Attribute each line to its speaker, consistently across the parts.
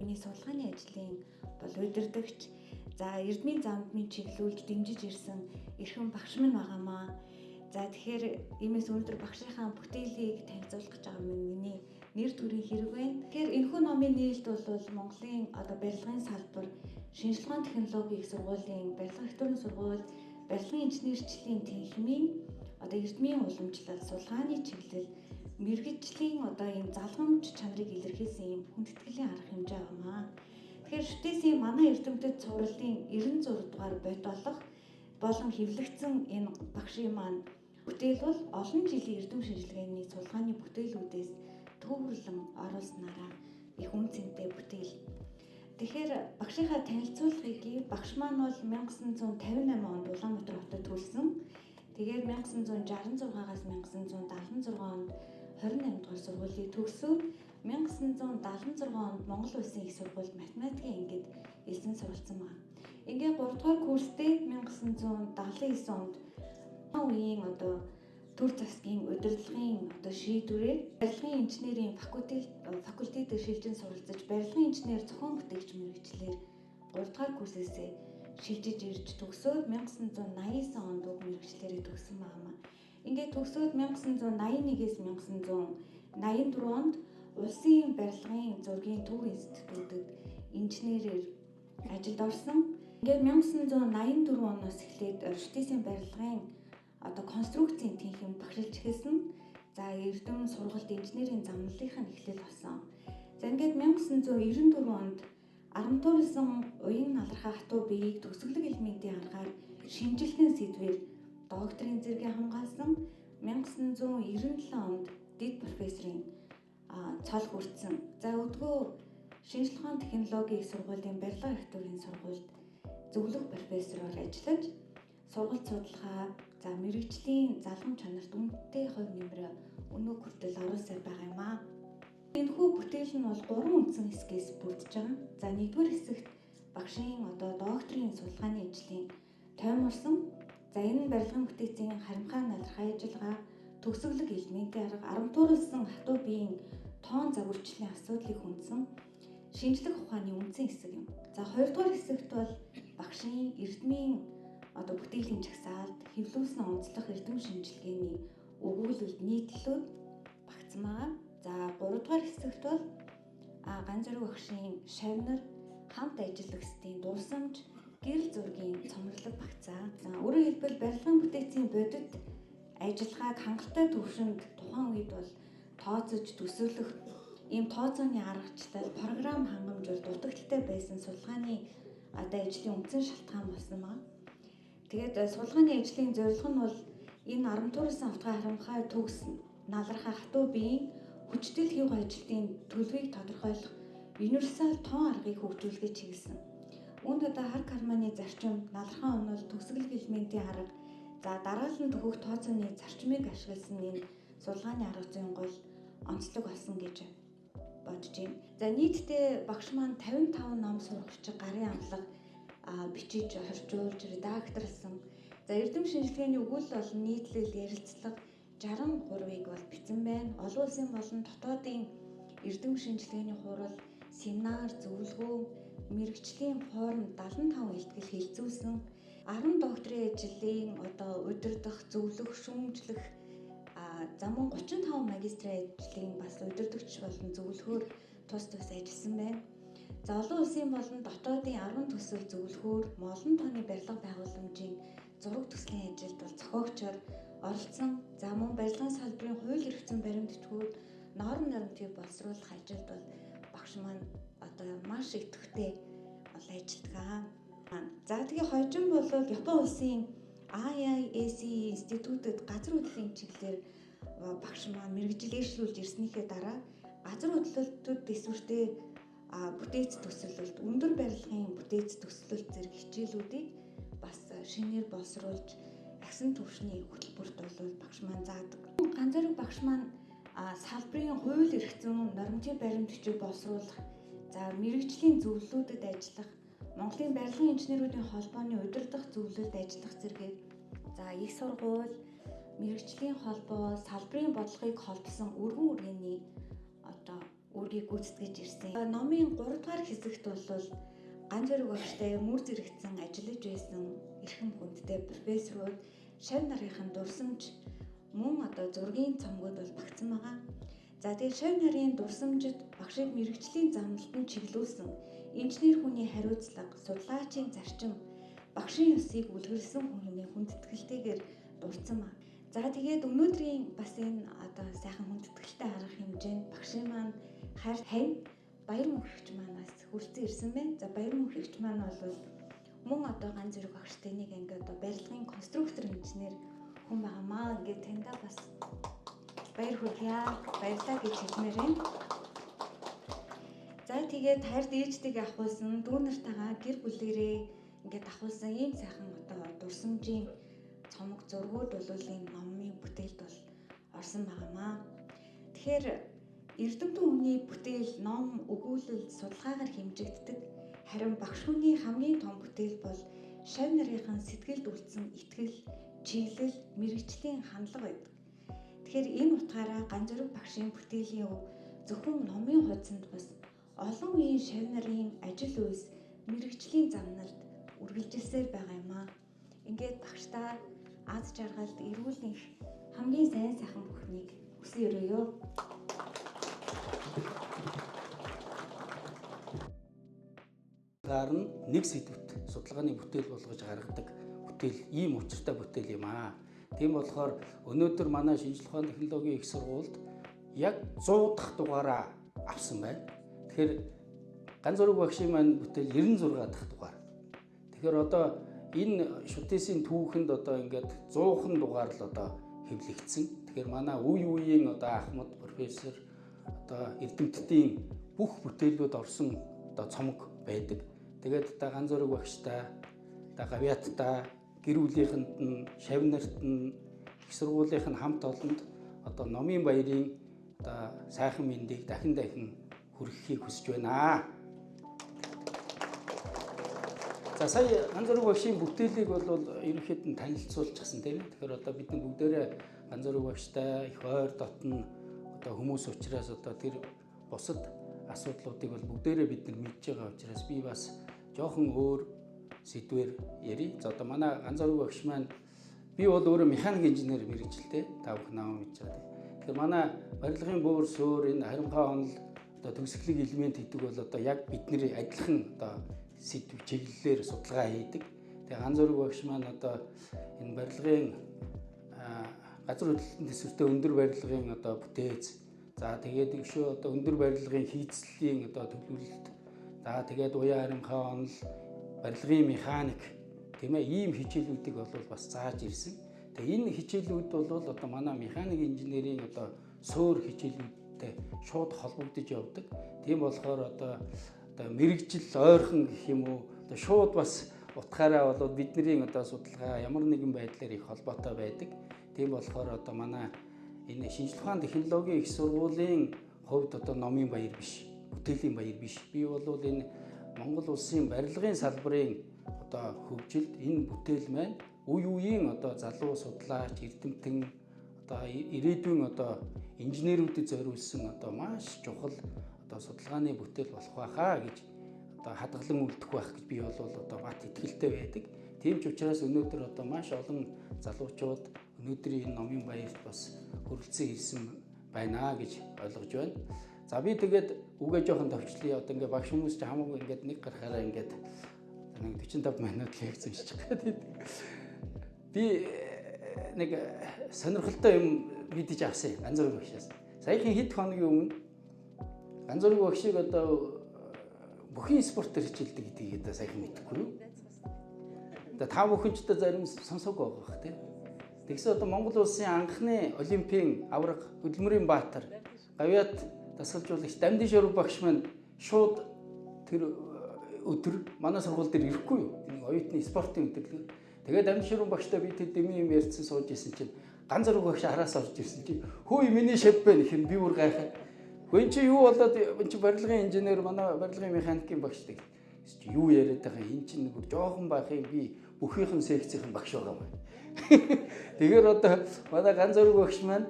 Speaker 1: Миний судалгааны ажлын бол удирдагч, за эрдмийн замд минь чиглүүлж дэмжиж ирсэн эрхэм багш минь байгаамаа. За тэгэхээр иймээс өнөөдөр багшийнхаа бүтээлийг танилцуулах гэж байгаа минь миний нэр төрийн хэрэг байна. Тэгэхээр энэхүү номын нээлт бол Монголын одоо барилгын салбар, шинжилгээний технологийн их сургуулийн барилга архитектурын сургууль, барилгын инженерчлийн тэнхимийн одоо эрдмийн уламжлал, судалгааны чиглэл, мэргэжлийн одоо ийм залгамж чанарыг илэрхийлсэн ийм хүндэтгэлийн арга хэмжээ байнамаа. Тэгэхээр Шүтээсийн манай эрдэмтэд цувралын 96 дугаар бодит болох болон хэвлэгдсэн энэ багшийн маань бүтээл бол олон жилийн эрдэм шинжилгээний судалгааны бүтээлүүдээс төвөрлөн оруулснараа их үн цэнтэй бүтээл. Тэгэхээр багшийнхаа танилцуулгыг багш маань бол 1958 онд Улаанбаатар хотод төрсөн. Тэгээд 1966-аас 1976 онд 28 дугаар сургуулийг төгсөөд 1976 онд Монгол Улсын их сургуульд математикийн ангид элсэн суралцсан байна. Ингээд 3 дугаар курстэй 1979 онд үеийн одоо төр засгийн удирдлагын одоо шийдвэрээр барилгын инженерийн факультетээр шилжин суралцаж барилгын инженер зохион бүтээгч мэргэжлээр 3 дугаар курсээсээ шилжиж ирж төгсөөд 1989 онд уг мэргэжлээрээ төгссөн байна. Ингээд төгсөөд 1981-ээс 1984 онд Улсын барилгын зургийн төв институтэд инженерээр ажилд орсон. Ингээд 1984 оноос эхлээд Шүтээсийн барилгын одоо конструкцийн тэнхимд багшилж эхэлсэн. За эрдэм сургалт инженерийн замналынх нь эхлэл болсон. За ингээд 1994 онд Арамтуурсан уян налархай хатуу биеийг төгсгөлөг элементийн аргаар шинжилхэн сэдвээр докторийн зэргийг хамгаалсан. 1997 онд дэд профессорын цол хүртсэн. За өдгөө шинжилгээний технологийн их сургуулийн барилга архитектурын сургуульд зөвлөх профессороор ажиллаж сургалт судалгаа, за мэргэжлийн залгам чанарт үнэтэй хувь нэмрээ өнөө хүртэл оруулсаар байгаа юм аа. Энэхүү бүтээл нь бол 3 үндсэн хэсгээс бүрдэж байгаа. За нэгдүгээр хэсэгт багшийн одоо докторийн судалгааны ажлын тойморсон. За энэ нь барилгын бүтээцийн харимхай налархай ажиллагаа, төгсгөлөг элементийн арга, арамтууралсан хатуу биеийн тоон загварчлалын асуудлыг хүндсэн шинжлэх ухааны үндсэн хэсэг юм. За хоёрдугаар хэсэгт бол багшийн эрдмийн одоо бүтээлийн жагсаалт, хэвлүүлсэн онцлог эрдэм шинжилгээний өгүүлэлт нийтлэлүүд багтсан байгаа. За гуравдугаар хэсэгт бол Ганзөрөг багшийн шавнар, хамт ажиллагчдын дурсамж, гэрэл зургийн цомрлог багцаа. За өөрөөр хэлбэл барилгын бүтээцийн бодит ажиллагааг хангалттай түвшинд тухайн үед бол тооцож төсөөлөх ийм тооцооны аргачлал, програм хангамж бол дутагдaltaй байсан судалгааны одоо ажлын үндсэн шалтгаан болсон байна. Тэгээд судалгааны ажлын зорилго нь бол энэ арамтуурсан автгай харамхай төгс налархай хатуу биеийн хүчтэл хэв ажилтны төлөвийг тодорхойлох универсал тоон аргыг хөгжүүлэхийг чиглэсэн. Үүнд одоо хар карманы зарчим, налархай онол, төгсгөлөг элементийн арга, за дараалан төхөх тооцооны зарчмыг ашигласан энэ судалгааны арга зүйн гол онцлог болсон гэж бодож байна. За нийтдээ багш маань 55 ном сургагч гарын амлага бичиж хоржуулж редакторлсон. За эрдэм шинжилгээний өгүүлэл болон нийтлэл ярилцлага 63-ыг бол бичсэн байна. Олон улсын болон дотоодын эрдэм шинжилгээний хурал, семинар, зөвлөгөө, мэргэжлийн форум 75 илтгэл хэлцүүлсэн. 10 докторийн ажлын одоо удирдах, зөвлөх, шүүмжлэх, за мөн 35 магистрийн ажлын бас удирдагч болон зөвлөхөөр тус тус ажилласан байна. За олон улсын болон дотоодын 10 төсөл зөвлөхөөр олон тооны барилга байгууламжийн зураг төслийн ажилд бол зохиогчоор оролцсон. За мөн барилгын салбарын хууль эрх зүйн баримт бичгүүд, норм нормтыг боловсруулах ажилд бол багш маань одоо маш идэвхтэй бол ажилладаг. За тэгээ хожим бол Япон улсын IIAC институтэд газар хөдлөлийн чиглэлээр багш маань мэргэжил ирснийхээ дараа газар хөдлөлтөд төсвөртэй бүтээц төсөөлөлт, өндөр барилгын бүтээц төсөөлөлт зэрэг хичээлүүдийг бас шинээр боловсруулж агсан түвшний хөтөлбөрт бол багш маань заадаг. Ганзөрөг багш маань салбарын хууль эрх зүйн норматив баримт бичиг боловсруулах, за мэргэжлийн зөвлөлүүдэд ажиллах, Монголын барилгын инженерүүдийн холбооны удирдах зөвлөлд ажиллах зэргээр за их сургууль, мэргэжлийн холбоо, салбарын бодлогыг холбосон өргөн үргээний одоо үүргийг гүйцэтгэж ирсэн. Номын 3 дугаар хэсэгт бол ганц зэрэг багштай мөр зэрэгцэн ажиллаж байсан эрхэм хүндтэй профессорууд, шав нарынхан дурсамж мөн одоо зургийн цомгууд бол багтсан байгаа. За тэгээд шав нарын дурсамжид багшийг мэрэгжлийн замналд нь чиглүүлсэн инженер хүний хариуцлага, судлаачийн зарчим, багшийн ёсыг үлгэрсэн хүний хүндэтгэлтэйгээр дурдсан ба. За тэгээд өнөөдрийн бас энэ одоо сайхан хүндэтгэлтэй арга хэмжээнд багшийн маань хайр хань Баяр мөнхөгч манаас хүрэлцэн ирсэн байна. За Баяр мөнхөгч маань бол мөн одоо ганц зэрэг багштай нэг анги одоо барилгын конструктор инженер хүн байгаамаа. Ингээд таньда бас баяр хүргье. Баярлалаа гэж хэлмээр байна. За тэгээд хайрт ээжтэйгээ ахуулсан дүү нартайгаа гэр бүлэрээ ингээд ахуулсан ийм сайхан одоо дурсамжийн цомог зургууд бол энэ номын бүтээлд бол орсон байгаамаа. Тэгэхээр эрдэмтэн хүний бүтээл ном, өгүүлэл, судалгаагаар хэмжигддэг. Харин багш хүний хамгийн том бүтээл бол шав нарийнхан сэтгэлд үлдсэн итгэл, чиглэл, мэргэжлийн хандлага байдаг. Тэгэхээр энэ утгаараа Ганзүрэг багшийн бүтээлийн өв зөвхөн номын хуудсанд бас олон үеийн шав нарын ажил үйлс, мэргэжлийн замналд үргэлжилсээр байгаа юм аа. Ингээд багштаа аз жаргалд эрүүл энх хамгийн сайн сайхан бүхнийг хүсэн өрөөё.
Speaker 2: Гаар нь нэг сэдвт судалгааны бүтээл болгож гаргадаг бүтээл, ийм учиртай бүтээл юм аа. Тийм болохоор өнөөдөр манай шинжлэх ухааны технологийн их сургуульд яг 100 дахь дугаараа авсан байна. Тэгэхээр Ганзүрэг багшийн маань бүтээл 96 дахь дугаар. Тэгэхээр одоо энэ шүтээсийн түүхэнд одоо ингээд 100хан дугаар л одоо хэвлэгдсэн. Тэгэхээр манай үе үеийн одоо Ахмад профессор одоо эрдэмтдийн бүх бүтээлүүд орсон одоо цомог байдаг. Тэгээд одоо Ганзүрэг багштай, одоо гавьяаттай, гэр бүлийнхэнд нь, шав нарт нь, их сургуулийнх нь хамт олонд одоо номын баярын одоо сайхан мэндийг дахин дахин хүргэхийг хүсэж байна. За сая Ганзүрэг багшийн бүтээлийг бол ерөнхийд нь танилцуулчихсан тийм ээ. Тэгэхээр одоо бид нар бүгдээрээ Ганзүрэг багштай их ойр дотно одоо хүмүүс учраас одоо тэр бусад асуудлуудыг бол бүгдээрээ бид нар мэдж байгаа учраас би бас жоохон өөр сэдвээр ярий. За одоо манай Ганзүрэг багш маань, би бол өөрөө механик инженер мэргэжилтэй, та бүхэн намайг мэдж байгаа тийм. Тэгэхээр манай барилгын бөөр сөөр энэ харимхай онол одоо төгсгөлийг элемент гэдэг бол одоо яг бидний адилхан одоо сэдв чиглэлээр судалгаа хийдэг. Тэгээ Ганзүрэг багш маань одоо энэ барилгын газар хөдлөлтийн төсвөртэй өндөр барилгын одоо бүтээц, за тэгээд өшөө одоо өндөр барилгын хийцлийн одоо төлөвлөлт, за тэгээд уян харимхай онол, барилгын механик тийм ээ, ийм хичээлүүдийг бол бас зааж ирсэн. Тэгээ энэ хичээлүүд бол одоо манай механик инженерийн одоо суур хичээлүүдтэй шууд холбогдож явдаг. Тийм болохоор одоо мэрэгжил ойрхон гэх юм уу, одоо шууд бас утгаараа бол бидний одоо судалгаа ямар нэгэн байдлаар их холбоотой байдаг. Тийм болохоор одоо манай энэ шинжлэх ухааны технологийн их сургуулийн хувьд одоо номын баяр биш, бүтээлийн баяр биш. Би бол энэ Монгол улсын барилгын салбарын одоо хөгжилд энэ бүтээл маань үе үеийн одоо залуу судлаач, эрдэмтэн, одоо ирээдүйн одоо инженерүүдэд зориулсан одоо маш чухал одоо судалгааны бүтээл болох байхаа гэж одоо хадгалан үлдэх байх гэж би бол одоо бат итгэлтэй байдаг. Тийм ч учраас өнөөдөр одоо маш олон залуучууд өнөөдрийн энэ номын баярт бас хүрэлцэн ирсэн байна гэж ойлгож байна. За би тэгээд үгээ жоохон товчлие. Одоо ингээ багш хүмүүс ч хамаагүй ингээд нэг гарахаараа ингээд нэг 45 минут лекц уншиж байгаа. Би нэг сонирхолтой юм мэдэж авсан Ганзүрэг багшаас. Саяхан хэд хоногийн өмнө Ганзүрэг багшийг одоо бүхий спортоор хичээлдэг гэдгийг одоо саяхан мэдэхгүй юу? Одоо та бүхэн ч одоо зарим сонсоогүй байгаа бах тийм. Тэгсэн одоо Монгол улсын анхны олимпийн аварга, хөдөлмөрийн баатар, гавьяат дасгалжуулагч Дамдын шоров багш маань шууд тэр өдөр манай сургууль дээр ирэхгүй юу? Нэг оюутны спортын өдөрлөг. Тэгээд Дамдын шоров багштай би тэр дэмий юм ярьсан сууж исэн чинь Ганзүрэг багш араас орж ирсэн чинь хөөе миний шеф байна гэх юм, би бүр гайхаад. Хөө эн чи юу болоод эн чи барилгын инженер, манай барилгын механикийн багш гэдэг. Чи юу яриад байгаа юм, эн чинь нэг жоохон байхыг би бүхийнхэн секцийн багш байгаа юм. Тэгэхээр одоо манай Ганзүрэг багш маань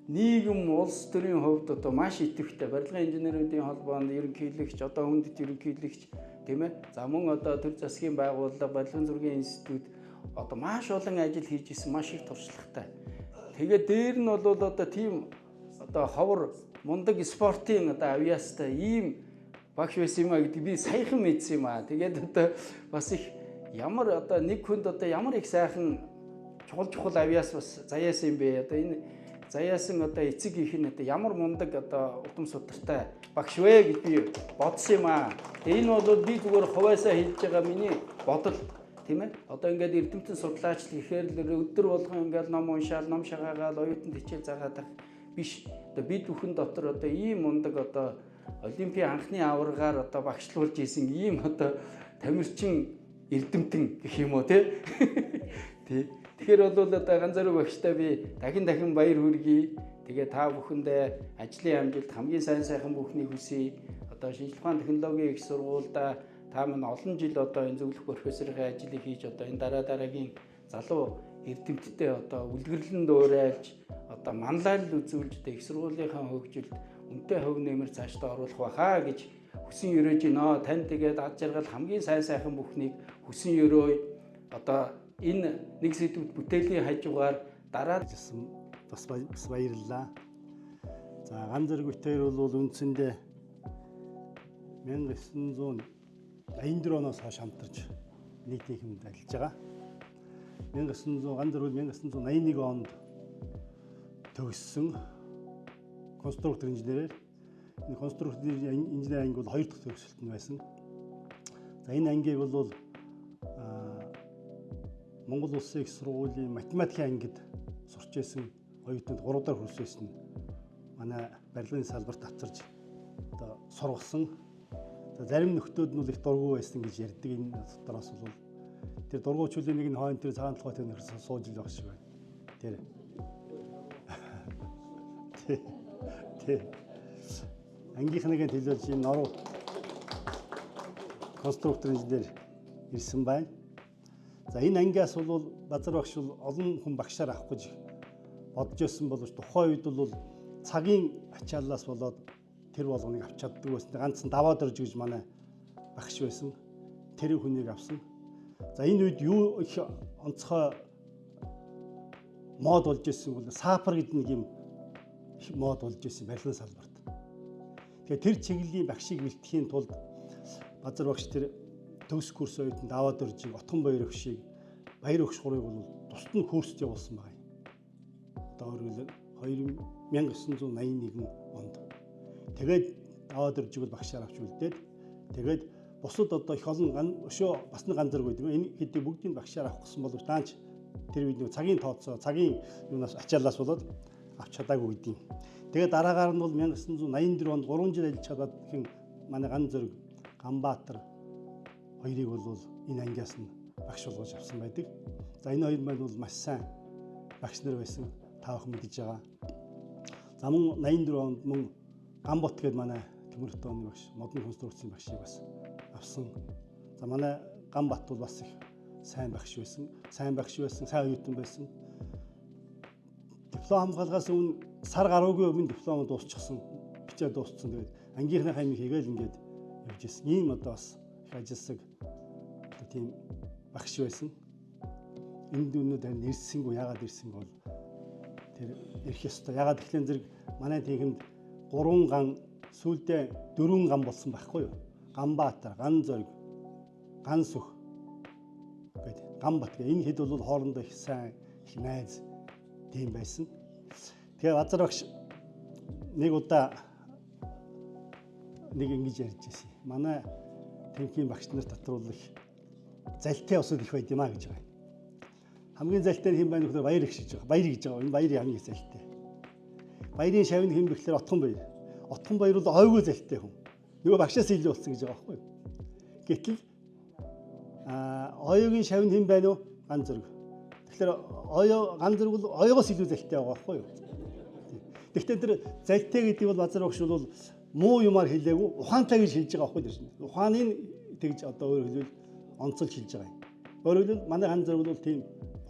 Speaker 2: нийгэм улс төрийн хувьд одоо маш идэвхтэй барилгын инженерүүдийн холбоонд ерөнхийлөгч, одоо хүндэт ерөнхийлөгч тийм ээ. За мөн одоо төр засгийн байгууллага, барилгын зургийн институт одоо маш олон ажил хийж исэн, маш их туршлагатай. Тэгээд дээр нь бол одоо тийм одоо ховор мундаг спортын одоо авьяастай ийм багш байсан юм а гэдэг би саяхан мэдсэн юм аа. Тэгээд одоо бас их ямар одоо нэг хүнд одоо ямар их сайхан чухал чухал авьяас бас заяасан юм бэ. Одоо энэ заяасан одоо эцэг их нь одоо ямар мундаг одоо удам судартай багш вэ гэж би бодсон юм аа. Тэгээ энэ бол би зүгээр хувиасаа хэлж байгаа миний бодол тийм ээ. Одоо ингээд эрдэмтэн судлаач гэхээр л өдөр болгон ингээд ном уншаал, ном шагаагаал, оюутанд хичээл заагаад байх биш. Одоо бид бүхэн дотор одоо ийм мундаг одоо олимпийн анхны аваргаар одоо багшлуулж исэн ийм одоо тамирчин эрдэмтэн гэх юм уу тий. Тий. Тэгэхээр бол одоо Ганзаруу багштай би дахин дахин баяр хүргэе. Тэгээ та бүхэндээ ажлын амжилт, хамгийн сайн сайхан бүхнийг хүсье. Одоо шинжлэх ухааны технологийн их сургуульда та минь олон жил одоо энэ зөвлөх профессорын ажлыг хийж одоо энэ дараа дараагийн залуу эрдэмтдээ одоо үлгэрлэн дуурайлж одоо манлайлал үзүүлж одоо их сургуулийнхаа хөгжилд үнэтэй хувь нэмэр цаашдаа оруулах байхаа гэж хүсэн өрөөж гинөө. Тань тэгээд ад жаргал хамгийн сайн сайхан бүхнийг хүсэн өрөөе. Одоо энэ нэг сэдвүүд бүтээлийн хажуугаар дараа
Speaker 3: бас баярлалаа. За Ганзарг битээр бол үндсэндээ 1984 оноос хойш хамтарч нийтийн хэмд ажиллаж байгаа. 1900 Ганзарг бол 1981 онд төгссөн конструктор инженерээр. Энэ конструктор инженер анги бол 2 дахь төгсөлт нь байсан. За энэ ангийг бол Монгол Улсын их сургуулийн математикийн ангид сурч байсан оюутанд 3 дахь курсээс нь манай барилгын салбарт авчирч одоо сургасан. За зарим нөхдүүд нь бол их дургүй байсан гэж ярьдаг энэ дотроос бол тэр дургуйчуулын нэг нь хойно тэр цагаан толгой тэр нөхөр сууж ил байх шиг байна. Тэр. Тэ. Ангийнхныгийн төлөөлж энэ норуу конструктор инженер ирсэн байна. За энэ ангиас бол Базар багш бол олон хүн багшаар авах гэж бодож байсан боловч тухайн үед бол цагийн ачааллаас болоод тэр болгоныг авч чаддаг байсан. Ганц нь даваад орж гэж манай багш байсан. Тэр хүнийг авсан. За энэ үед юу их онцгой мод болж исэн бол сапар гэдэг нэг юм их мод болж исэн барилгын салбарт. Тэгэхээр тэр чиглэлийн багшийг бэлтгэхийн тулд Базар багш тэр төгс курс оюутанд даваад оржийг, Отгон баяр өгшийг, баяр өгш гурыг бол тусад нь курст явуулсан байгаа юм. Одоо өөрөөр 1981 онд. Тэгээд даваад оржийг бол багшаар авч үлдээд тэгээд бусад одоо их олон өшөө бас нэг ганцарг байдаг. Энэ хэдий бүгдийг багшаар авах гэсэн боловч даанч тэр үед нэг цагийн тооцоо, цагийн юунаас ачааллаас болоод авч чадаагүй гэдэг юм. Тэгээд дараагаар нь бол 1984 онд 3 жил ажиллаж чадаад хэн манай Ганзөрг, Ганбаатар хоёрыг бол энэ ангиас нь багш болгож авсан байдаг. За энэ хоёр маань бол маш сайн багш нар байсан. Та бүхэн мэдэж байгаа. За мөн 84 онд мөн Ганбот гээд манай Төмөр хотын багш, модон конструкцийн багшийг бас авсан. За манай Ганбат бол бас их сайн багш байсан. Сайн багш байсан, сайн оюутан байсан. Диплом хамгаалгаас өмнө сар гаруугийн өмнө диплом дуусчихсан. Бичээ дууссан. Тэгээд ангийнхныхаа юм хийгээл ингээд явж ирсэн. Ийм одоо бас их ажилсаг одоо тийм багш байсан. Энд өнөө харин ирсэнгүй, яагаад ирсэнгүй бол тэр ирэх ёстой. Яагаад гэхлээр зэрэг манай тийхэнд 3 ган сүүлдээ 4 ган болсон байхгүй юу? Ганбаатар, Ганзорг, Гансүх гээд Ганбат гэх энэ хэд бол хоорондоо их сайн их найз тийм байсан. Тэгээ Базар багш нэг удаа нэг ингэж ярьж байсан. Манай тэнхийн багш нар дотор бол их залтай усуд их байд юм а гэж байгаа. Хамгийн залтай нь хэн байна гэхээр баяр их шиж байгаа. Баяр гэж байгаа. Энэ баяр хамгийн их залтай. Баярын шавь нь хэн бэ гэхээр Отгон баяр. Отгон баяр бол ойгүй залтай хүн. Нөгөө багшаас илүү болсон гэж байгаа байхгүй юу? Гэтэл оёогийн шавь нь хэн байна вэ? Ганзөрг. Тэгэхээр оёо Ганзөрг бол оёогоос илүү залтай байгаа байхгүй юу? Гэхдээ тэр залтай гэдэг бол Базар багш бол муу юмар хэлээгүй ухаантай гэж хэлж байгаа байхгүй юу? Ухааныг тэгж одоо өөрөөр хэлбэл онцолж хэлж байгаа юм. Өөрөөр хэлбэл манай Ганзөрг бол тийм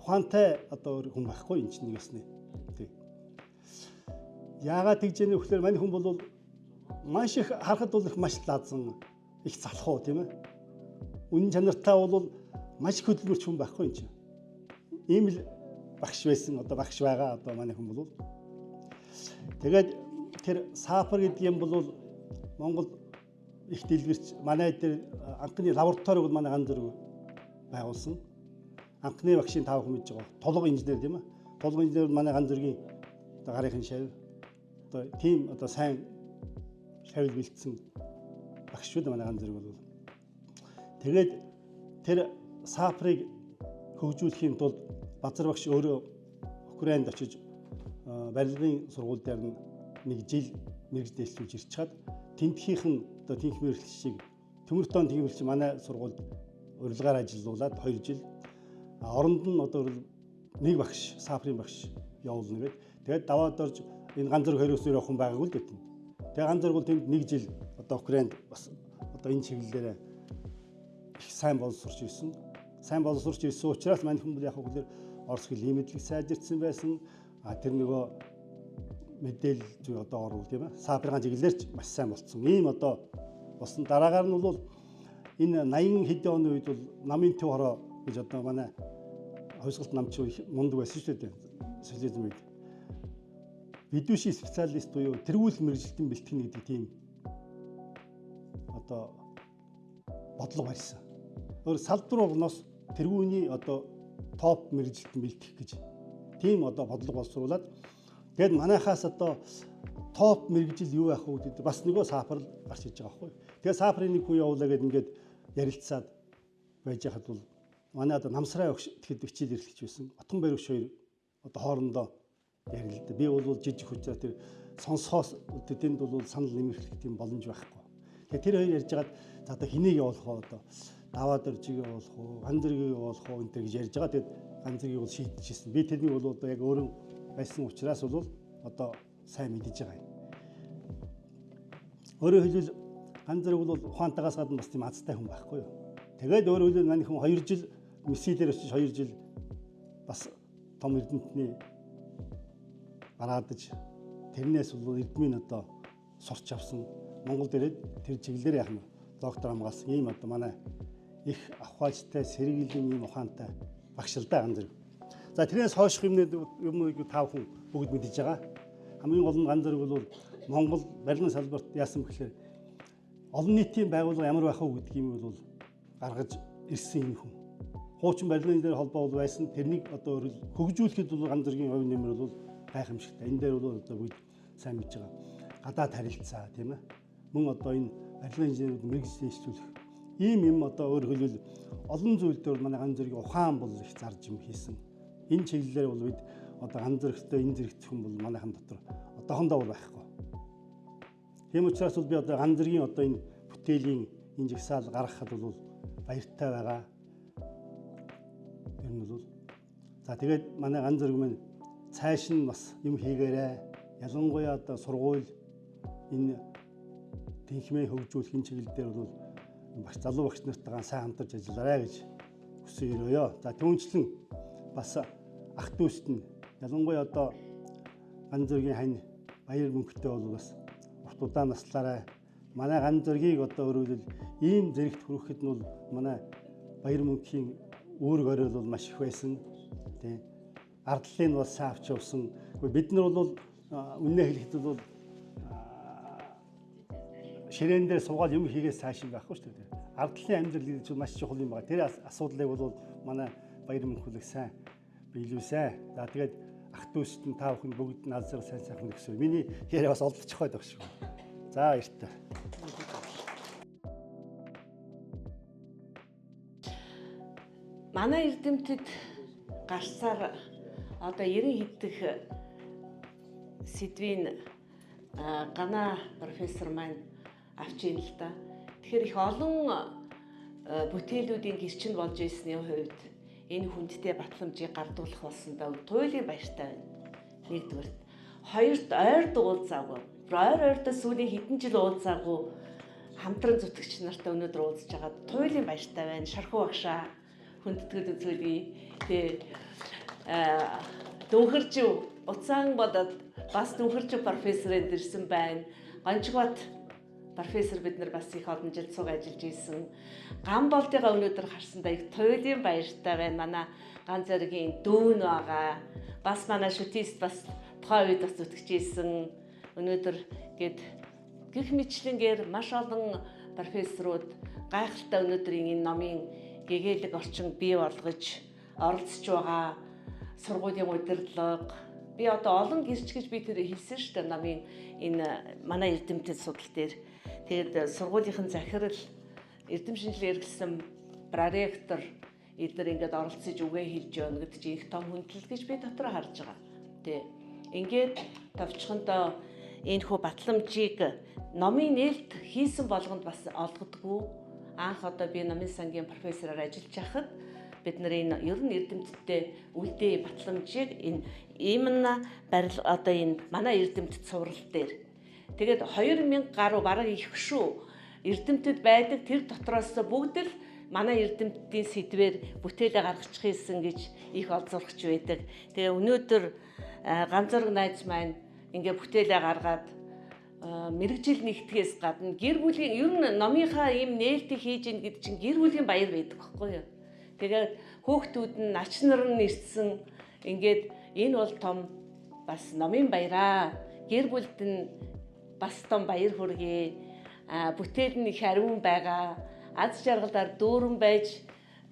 Speaker 3: ухаантай одоо өөр хүн байхгүй энэ чинь нэг ёсны. Тий. Яагаад тэгж яах вэ гэхээр мань хүн бол маш их харахад бол их маш лазан, их залхуу тийм ээ. Үнэн чанартай бол маш их хөдөлмөрч хүн байхгүй юм чинь. Ийм л багш байсан, одоо багш байгаа одоо манай хүн бол. Тэгээд тэр САПР гэдэг юм бол Монгол их дэлгэрч манай дээр анхны лабораторийг бол манай Ганзүрэг байгуулсан. Анхны багшийн 5 хүн мэдж байгаа. Тулга инженер тийм ээ. Тулга инженер манай Ганзүргийн одоо гарын шавь. Одоо тийм одоо сайн шавь бэлдсэн багш шүү дээ манай Ганзүрэг бол. Тэгээд тэр САПРыг хөгжүүлэхийн тулд Базар багш өөрөө Украинд очиж барилгын сургууль дээр нэг жил мэргэжил дэвшлүүлж ирч чад тентхийнх нь одоо тэнх мэргэжлийг Төмөртон тэнх мэргэжил манай сургуульд урилгаар ажиллуулад 2 жил оронд нь одоо нэг багш САПРын багш явуулна гэд. Тэгээд даваад орж энэ Ганзүрэг 29-ээр явах хүн байгаагүй л дээ тэнд. Тэгээд Ганзүрэг бол тэнд нэг жил одоо Украинд бас одоо энэ чиглэлээр их сайн боловсрч ирсэн. Сайн боловсрч ирсэн учраас мань хүн бол яг хөө Орос хэл мэдлэг сайжирсан байсан. А тэр нөгөө мэдээлэл зүй одоо орвол тийм ээ. САПРын чиглэлээр ч маш сайн болцсон. Ийм одоо болсон. Дараагаар нь бол энэ 80 хэдэн оны үед бол намын төв хороо гэж одоо манай хувьсгалт намчин мундаг байсан шүү дээ. Социализм үед. Ведущий специалист буюу тэргүүл мэргэжилтэн бэлтгэнэ гэдэг тийм одоо бодлого барьсан. Өөр салбар болгоноос тэргүүний одоо топ мэргэжилтэн бэлтгэх гэж тийм одоо бодлого боловсруулад тэгээд манайхаас одоо топ мэргэжил юу байх вэ гэдэг бас нөгөө САПР гарч иж байгаа байхгүй. Тэгээд САПРын нэг хүн явуулаа гэд ингээд ярилцаад байж хахад бол манай одоо Намсрай багш тэгэхэд хичээл эрхлэж байсан. Отгон баригч хоёр одоо хоорондоо ярилдаа. Би бол жижиг хүчээр тэр сонсохоос тэнд бол санал нэмэрхлэх тийм боломж байхгүй. Тэгээд тэр хоёр ярьж хагаад за одоо хэнийг явуулах вэ одоо даваад оржийг явуулах уу, Ганзүргийг явуулах уу энэ гэж ярьж байгаа. Тэгээд Ганзүргийг бол шийдчихсэн. Би тэрнийг бол одоо яг өөрөө байсан учраас бол одоо сайн мэдэж байгаа юм. Өөрөөр хэлбэл Ганзүрэг бол ухаантайгаас гадна бас тийм азтай хүн байхгүй юу. Тэгээд өөрөөр хэлбэл манай хүн 2 жил мессилээр очиж 2 жил бас том эрдэмтний бараадаж тэрнээс бол эрдмийн одоо сурч авсан. Монголд ирээд тэр чиглэлээр яах нь доктор хамгаалсан ийм одоо манай их авхаачтай сэргийлэн ийм ухаантай багш л да Ганзүрэг. За тэрнээс хойших юмныг та бүхэн бүгд мэдэж байгаа. Хамгийн гол нь Ганзүрэг бол Монгол барилгын салбарт яасан бэхлээр олон нийтийн байгууллага ямар байх вэ гэдгийг бол гаргаж ирсэн юм хүн. Хуучин барилгын дээр холбоо бол байсан. Тэрнийг одоо хөгжүүлэхэд бол Ганзүргийн хувь нэмэр бол гайхамшигтай. Энэ дээр бол одоо бүгд сайн мэдж байгаа. Гадаад харилцаа тийм ээ. Мөн одоо энэ барилгын инженерүүд мэргэжил дэвшлүүлэх ийм юм одоо өөрөөр хэлбэл олон зүйл дээр манай Ганзүргийн ухаан бол их зарж юм хийсэн. Энэ чиглэлээр бол бид одоо Ганзүрэгтэй энэ зэрэгт хүн бол манайхан дотор одоохондоо бол байхгүй. Тийм учраас бол би одоо Ганзүргийн одоо энэ бүтээлийн энэ жагсаал гаргахад бол баяртай байгаа. Ер нь бол за тэгээд манай Ганзүрэг маань цааш нь бас юм хийгээрэй. Ялангуяа одоо сургууль энэ тэнхмээ хөгжүүлэх энэ чиглэл дээр бол багш залуу багш нартайгаа сайн хамтарч ажиллаарай гэж хүсэн өрөөё. За түүнчлэн бас ах дүүст нь ялангуяа одоо Ганзүргийн хань баяр мөнхтэй бол бас урт удаан наслаарай. Манай Ганзүргийг одоо өөрөөр ийм зэрэгт хүрэхэд нь бол манай баяр мөнхийн үүрэг орой бол маш их байсан. Тэ. Ардлыг нь бол сайн авч явсан. Бид нар бол үннээ хэлэхэд бол ширээн дээр суугаад юм хийгээс цааш юм байхгүй шүү дээ. Ардлын амьдрал гэдэг чинь маш чухал юм байна. Тэр асуудлыг бол манай баяр мөнхөлөг сайн биелүүлсэн. За тэгээд ах дүүст нь та бүхэн бүгд нь алзар сайн сайхан нөхсөө. Миний яриа бас олдчих байд багш. За баяртай.
Speaker 4: Манай эрдэмтэд гарсаар одоо 90 хэдэх сэдвийн Гана профессор маань авч ийн л да. Тэгэхээр их олон бүтээлүүдийн гэрчин болж ирсний хувьд энэ хүндтэй батламжийг гардуулах болсондоо туйлын баяртай байна. Нэгдүгээрт. Хоёрт ойрд уулзаагүй. Ойр ойрдоо сүүлийн хэдэн жил уулзаагүй хамтран зүтгэгч нартай өнөөдөр уулзж байгаа туйлын баяртай байна. Шархуу багшаа хүндэтгэл үзүүлье. Тэ дөнхөржив уцаан бодоод Бас Нүхэрч профессор энд ирсэн байна. Гончгот профессор бид нар бас их олон жил цуг ажиллаж исэн. Ган болдыгаа өнөөдөр харсандаа их туйлын баяртай байна. Манай ган зоригийн дүүн байгаа. Бас манай шүтист бас тухайн үед бас зүтгэж исэн. Өнөөдөр гээд гих мэтлэнгээр маш олон профессорууд гайхалтай өнөөдрийн энэ номын гэгээлэг орчин бий болгож оролцож байгаа сургуулийн удирдлага. Би одоо олон гэрч гэж би тэр хэлсэн шүү дээ номын энэ манай эрдэмтэд судал дээр. Тэгээд сургуулийнхан захирал, эрдэм шинжилгээ эргэлсэн проректор эдгээр ингээд оролцож үгээ хэлж явна гэдэг чинь их том хүндлэл гэж би дотор харж байгаа. Тэ. Ингээд товчхондоо энэ хүү батламжийг номын нээлт хийсэн болгонд бас олгодгүй. Анх одоо би номын сангийн профессороор ажиллаж байхад бид нар энэ ер нь эрдэмтдээ үлдээ батламжийг энэ именно барил одоо энэ манай эрдэмтэд цуврал дээр. Тэгээд 2000 гаруй бараг их шүү. Эрдэмтэд байдаг тэр дотроос бүгд л манай эрдэмтдийн сэдвээр бүтээлээ гаргачих хийсэн гэж их олзуурч байдаг. Тэгээ өнөөдөр ганцорог найз маань ингээ бүтээлээ гаргаад мэрэгжил нэгтгэхээс гадна гэр бүлийн ер нь номынхаа ийм нээлтийг хийж ийн гэдэг чинь гэр бүлийн баяр байдаг байхгүй юу? Тэгээд хүүхдүүд нь нач нар нь ирсэн. Ингээд энэ бол том бас номын баяраа. Гэр бүлд нь бас том баяр хүргэе. Бүтээл нь их ариун байгаа. Аз жаргалаар дүүрэн байж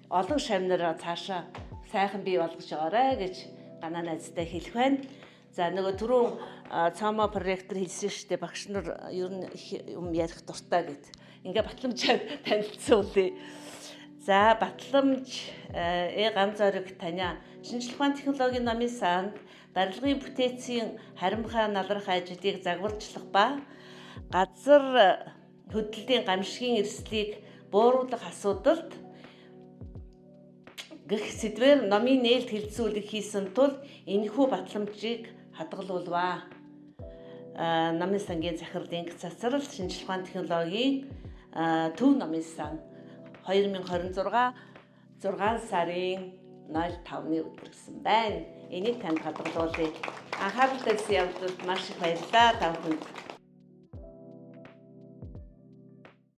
Speaker 4: олон шавнараа цаашаа сайхан бий болгож байгаарай гэж ганаа найзтай хэлэх байна. За нөгөө түрүүн Цомо проректор хэлсэн шүү дээ. Багш нар ер нь их юм ярих дуртай гэд. Ингээ батламжаар танилцуулъя. За батламж ган зориг таня шинжлэх ухааны технологийн номын санд барилгын бүтээцийн харимхаа налрах ажлыг загварчлах ба газар хөдлөлийн гамшигын эрсдлийг бууруулах асуудалд гэх сэдвээр номын нээлт хэлэлцүүлэг хийсэн тул энэхүү батламжийг хадгалуулваа. Номын сангийн захирлын цацрал шинжлэх ухааны технологийн төв номын сан 2026 6 сарын 05-ны өдөр гэсэн байна. Энийг танд хадгалуулъя. Анхаарал тавьсан явдалд маш их баярлалаа та бүхэнд.